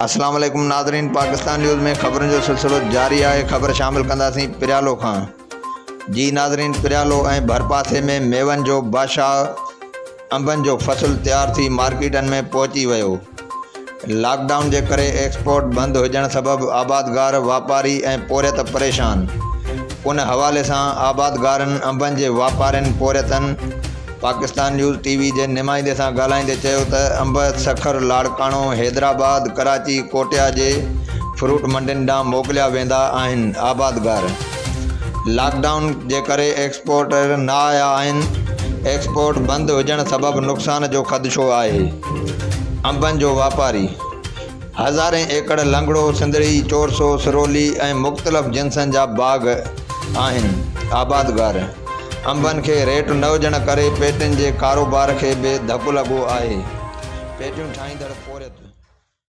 اسلام عليڪم ناظرين پاڪستان نيوز ۾ خبرن جو سلسلو جاري آهي خبر شامل ڪنداسين پريالو کان جي ناظرين پريالو ۽ ڀرپاسي ۾ ميون جو بادشاهه انبن جو فصل تيار ٿي مارڪيٽن ۾ پهچي ويو لاڪ ڊائون جي ڪري ايڪسپورٽ بند هجڻ سبب آبادگار واپاري ۽ پورهيت پريشان ان حوالي سان آبادگارن انبن جي واپارين پورهيتن پاڪستان نيوز ٽي وي جي نمائندي سان ڳالهائيندي چيو ته انب سکر، لاڙڪاڻو، حيدرآباد، ڪراچي، ڪوئٽيا جي فروٽ منڊين ڏانهن موڪليا ويندا آهن، آبادگار لاڪ ڊائون جي ڪري ايڪسپورٽر نه آيا آهن، ايڪسپورٽ بند هجڻ سبب نقصان جو خدشو آهي، انبن جو واپاري. هزارين ايڪڙ لنگڙو، سنڌڙي، چورسو، سرولي ۽ مختلف جنسن جا باغ آهن. آبادگار انبن کي ريٽ نه هجڻ ڪري پيٽين جي ڪاروبار کي به ڌڪ لڳو آهي. پيٽيون ٺاهيندڙ پورهيت.